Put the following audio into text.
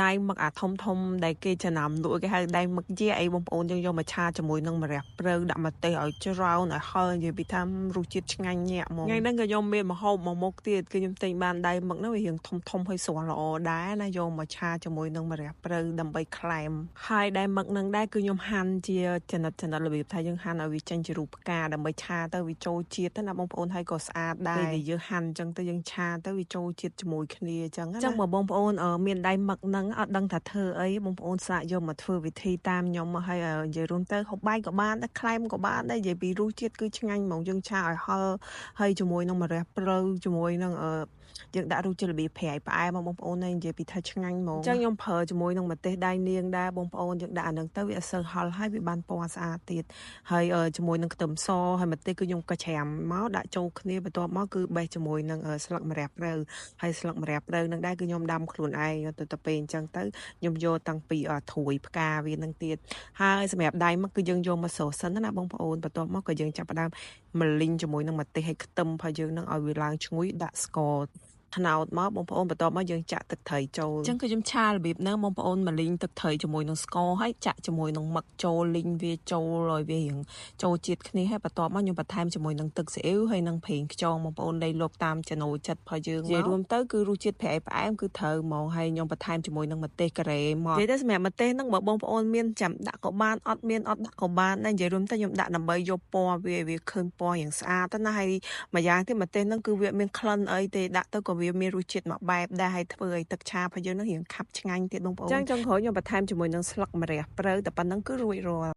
ដៃមឹកអាធំធំដែលគេចំណាំលក់គេហៅដៃមឹកជាអីបងប្អូនយើងយកមកឆាជាមួយនឹងម្រះព្រៅដាក់ម្ទេសឲ្យច្រើនឲ្យហឹរនិយាយពីថារសជាតិឆ្ងាញ់ញាក់ហ្មងថ្ងៃហ្នឹងក៏ខ្ញុំមានម្ហូបមួយមុខទៀតគឺខ្ញុំទិញបានដៃមឹកហ្នឹងវារៀងធំធំហើយស្រស់ល្អដែរណាយកមកឆាជាមួយនឹងម្រះព្រៅដើម្បីក្លែមហើយដៃមឹកហ្នឹងដែរគឺខ្ញុំហាន់ជាចំណិតចំណិតរបៀបថាយើងហាន់ឲ្យវាចេញជារូបផ្កាដើម្បីឆាទៅវាចូលជាតិទៅណាបងប្អូនហើយក៏ស្អាតដែរពេលដែលយើងហាន់អញ្ចឹងទៅយើងឆាទៅវាចូលជាតិជាមួយគ្នាអញ្ចឹងណាអញ្ចឹងបើបងប្អូនមានដៃមឹកហ្នឹងអត់ដឹងថាធ្វើអីបងប្អូនសាកយកមកធ្វើវិធីតាមខ្ញុំមកឲ្យនិយាយរួមទៅហូបបាយក៏បានដែរក្លែមក៏បានដែរនិយាយពីរសជាតិគឺឆ្ងាញ់ហ្មងយើងឆាឲ្យហឹរហើយជាមួយនឹងម្រះព្រៅជាមួយនឹងយើងដាក់រសជាតិរបៀបប្រៃផ្អែមបងប្អូននិយាយពីថាឆ្ងាញ់ហ្មងអញ្ចឹងខ្ញុំប្រើជាមួយនឹងម្ទេសដៃនាងដែរបងប្អូនយើងដាក់អានឹងទៅវាអត់សូវហឹរហើយវាបានពណ៌ស្អាតទៀតហើយជាមួយនឹងខ្ទឹមសហើយម្ទេសគឺខ្ញុំក៏ច្រាមមកដាក់ចូលគ្នាបន្ទាប់មកគឺបេះជាមួយនឹងស្លឹកម្រះព្រៅហើយស្លឹកម្រះព្រៅនឹងដែរគឺខ្ញុំដាំខ្លួនឯងទៅពេលអញ្ចឹងទៅខ្ញុំយកតាំងពីត្រួយផ្កាវានឹងទៀតហើយសម្រាប់ដៃមកគឺយើងយកមកស្រុះសិនណាបងប្អូនបន្ទាប់មកក៏យើងចាប់ផ្ដើមមកលីងជាមួយនឹងម្ទេសហើយខ្ទឹមរបស់យើងនឹងឲ្យវាឡើងឈ្ងុយដាក់ស្ករត្នោតមកបងប្អូនបន្ទាប់មកយើងចាក់ទឹកត្រីចូលអញ្ចឹងគឺខ្ញុំឆារបៀបហ្នឹងបងប្អូនមកលីងទឹកត្រីជាមួយនឹងស្ករហើយចាក់ជាមួយនឹងមឹកចូលលីងវាចូលឲ្យវារៀងចូលជាតិគ្នាហើយបន្ទាប់មកខ្ញុំបន្ថែមជាមួយនឹងទឹកស៊ីអ៊ីវហើយនឹងប្រេងខ្យងបងប្អូនដីលុបតាមចំណូលចិត្តរបស់យើងមកនិយាយរួមទៅគឺរសជាតិប្រៃផ្អែមគឺត្រូវហ្មងហើយខ្ញុំបន្ថែមជាមួយនឹងម្ទេសការ៉េមកនិយាយទៅសម្រាប់ម្ទេសហ្នឹងបើបងប្អូនមានចាំដាក់ក៏បានអត់មានអត់ដាក់ក៏បានដែរនិយាយរួមទៅខ្ញុំដាក់ដើម្បីយកពណ៌វាឲ្យវាឃើញពណ៌យ៉ាងស្អាតទៅណាហើយម្យ៉ាងទៀតម្ទេសហ្នឹងគឺវាមានក្លិនអីទេដាក់ទៅក៏វាមានរសជាតិមួយបែបដែរហើយធ្វើឲ្យទឹកឆារបស់យើងនឹងរៀងខាប់ឆ្ងាញ់ទៀតបងប្អូនចឹងចុងក្រោយខ្ញុំបន្ថែមជាមួយនឹងស្លឹកម្រះព្រៅតែប៉ុណ្្នឹងគឺរួចរាល់។